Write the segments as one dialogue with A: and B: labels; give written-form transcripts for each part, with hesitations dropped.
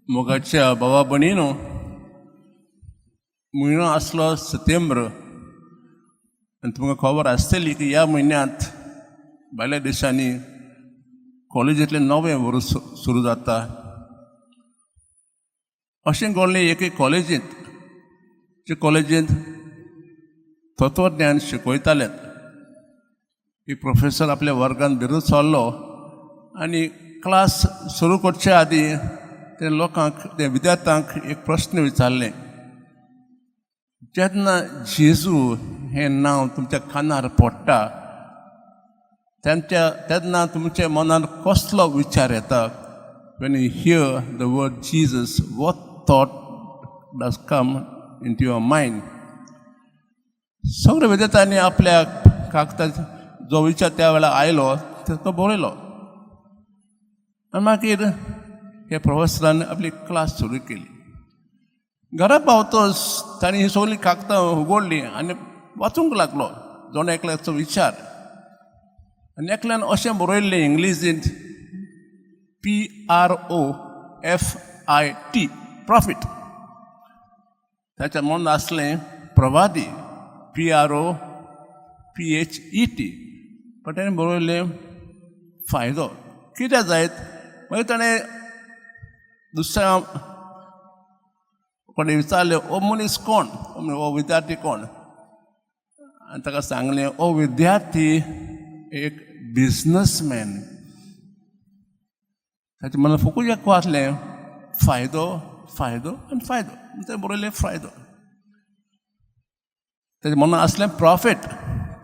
A: मोगाच्या भावा भयणीनो, म्हयनो आसलो सप्टेंबर आनी तुमकां खबर आसतली की ह्या म्हयन्यांत भायल्या देशांनी कॉलेजींतलें नवें वर्स सुरू जाता. अशें घडलें एके कॉलेजींत, जे कॉलेजींत तत्वज्ञान शिकयताले. एक प्रोफेसर आपल्या वर्गांत भितर सरलो आनी क्लास सुरू करचे आदीं ते लोकांक, ते विद्यार्थ्यांक एक प्रस्न विचारलें, जेन्ना जेजू हें नांव तुमच्या कानार पडटा तेंच्या तेन्ना तुमच्या मनान कसलो विचार येता? When you hear the word Jesus, what thought does come into your mind? सगळे विद्यार्थ्यांनी आपल्या कागदार जो विचार त्या वेळार आयलो तो बरयलो आनी मागीर हे प्रोफेसरान आपली क्लास सुरू केली. घरा पावतच तांणी ही सगळीं कागदां उगडलीं आनी वाचूंक लागलो जण एकल्याचो विचार. आनी एकल्यान अशें बरयल्लें इंग्लिजींत, PROFIT, profit. ताच्या मनांत आसलें प्रवादी, PROPHET, पण ताणें बरयलें फायदो. कितें जायत, मागीर ताणें दुसऱ्या कोणें विचारलें, हो मनीस कोण, हो विद्यार्थी कोण? आनी ताका सांगलें, हो विद्यार्थी एक बिजनसमॅन. ताच्या मनांत फकत एक आसलें, फायदो, फायदो आनी फायदो. तें बरयलें फायदो. ताच्या मनांत आसलें प्रॉफीट,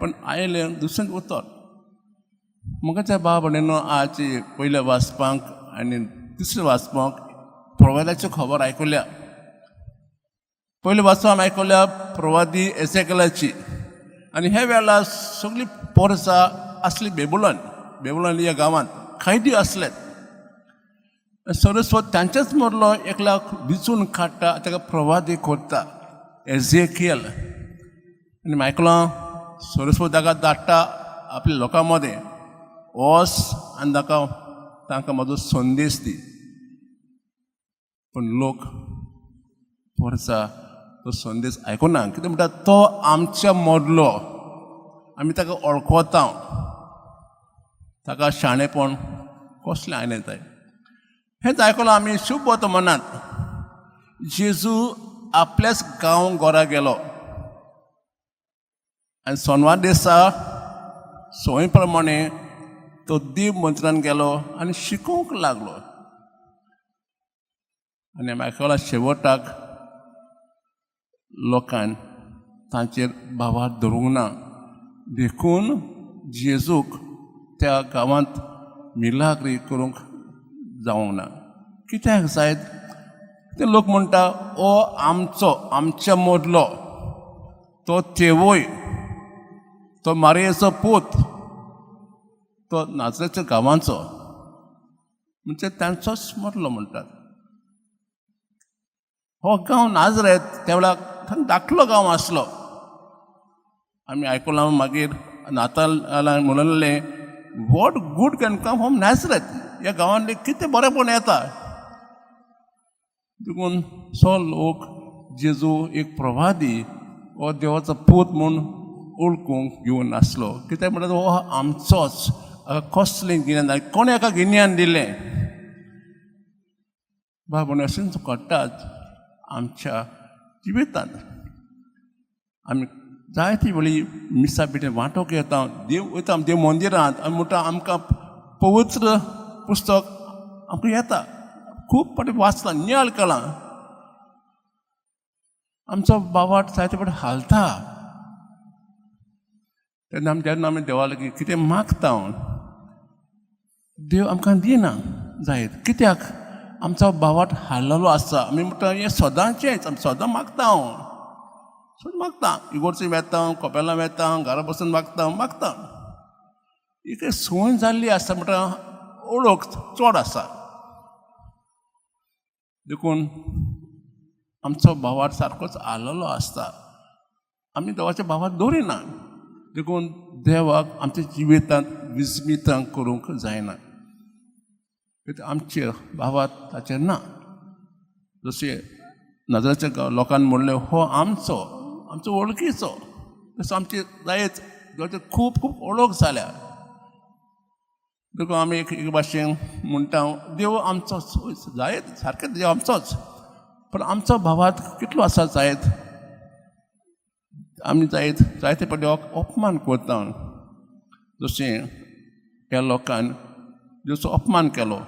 A: पण आयलें दुसरें उतर. म्हाका भाव भयणीनो, आज पयल्या वाचपांक आनी दुसऱ्या वाचपाक प्रवादाची खबर आयकुल्या. पयले वाचपाक आयकुल्या प्रवादी एसेकलाची. आनी ह्या वेळार सगळी पोरसां आसली बेबुलन, बेबुलन ह्या गांवांत कैदी आसले. सरस्वत तांच्याच मदलो एकल्याक विचून काडटा, ताका प्रवादी करता, एझेकियल. आनी आयकलां, सरस्वत ताका धाडटा आपल्या लोकां मदें, वच आनी ताका तांकां म्हजो संदेश दी. पूण लोक पोरसा तो संदेश आयकुना. कितें म्हणटा, तो आमच्या मदलो, आमी ताका वळखता, ताका शाणेपण कसलें आयलें जाय? हेंच आयकलां आमी शुभ मनांत. जेजू आपल्याच गांव घरा गेलो आनी सोनवार दिसा संवय प्रमाणे तो देव मंदिरान गेलो आनी शिकोवंक लागलो. आनी आमी आयकलां, शेवटाक लोकान तांचेर भावार्थ धरूंक ना, देखून जेजूक त्या गांवांत मिलाग्री करूंक जावंक ना. कित्याक जायत? ते लोक म्हणटा, ओ आमचो, आमच्या मदलो तो, तेवय तो मारयेचो पूत, तो नाजरेच्या गांवांचो, म्हणजे तांचोच मदलो म्हणटात. हो गांव नाजरेत त्या वेळार धाकलो गांव आसलो. आमी आयकलां मागीर नातालान म्हणलें, "What good can come from Nazareth?" ह्या गांवांतलें कितें बरेंपण येता? देखून सो लोक जेजू एक प्रवादी हो देवाचो पूत म्हूण वळखूंक घेवन नासलो. कित्याक म्हणटा, हो आमचोच. कसलें गिन्यान, कोणें हाका गिन्यान दिलें? बाबा, अशेंच घडटात आमच्या जिवितांत. आमी जायते वेळी मिसा बिटे वांटोक येता, देव वयता देव मंदिरांत, आमी म्हणटा आमकां पवित्र पुस्तक आमकां येता, खूब फावटी वाचलां, नियाळ केलां. आमचो बावाट जायते फावटी हालता. तेन्ना आमी, जेन्ना आमी देवा लागीं कितें मागता, देव आमकां दिना जायत. कित्याक? आमचो बावाट हाडलेलो आसा. आमी म्हणटा, हें सदांचेंच, आमी सदां मागता, हांव सदां मागता, इगोर्जी वेता, कपेलां वेता, घरा बसून मागता मागता. एक संवय जाल्ली आसा, म्हणटा ओळख चड आसा, देखून आमचो भावार्थ सारकोच आसलेलो आसता. आमी देवाच्या भावार्थ दवरिना, देखून देवाक आमच्या जिवितांत विस्मितां करूंक जायना. कित्याक, आमचे भावार्थ ताचेर ना. जशें नाजराच्या लोकान म्हणलें, हो आमचो, आमचो वळखीचो. तसो आमची जायत देवाची खूब खूब वळख जाल्या. देखून आमी एक एक भाशेन म्हणटा, देव आमचोच जायत, सारकें देव आमचोच, पूण आमचो भावार्थ कितलो आसा जायत. आमी जायत जायते पळय देवाक अपमान करता, जशें ह्या लोकान जसो अपमान केलो.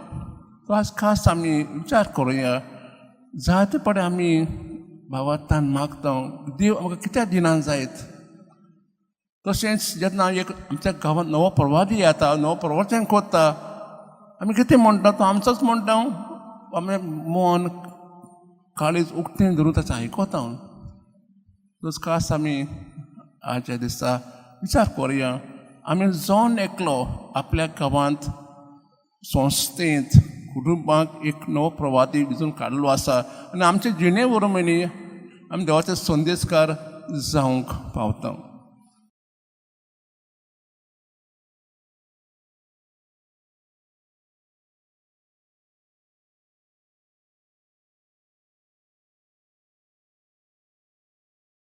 A: तो आज खास आमी विचार करुया. जायते पडे आमी भावार्थान मागता, देव आमकां कित्याक दिना जायत. तशेंच जेन्ना एक आमच्या गांवांत नवो प्रवादी येता, नवो प्रवचन करता, आमी कितें म्हणटा? तो आमचोच म्हणटा. आमी मन काळीज उक्तें धरून ताचें आयकता. तस खास आमी आयच्या दिसा विचार करुया, आमी जण एकलो आपल्या गांवांत, संस्थेंत, कुटुंबाक एक नवो प्रवादी विजून काडलो आसा आनी आमचे जिणे वरवीं आमी देवाचे संदेशकार जावंक पावता.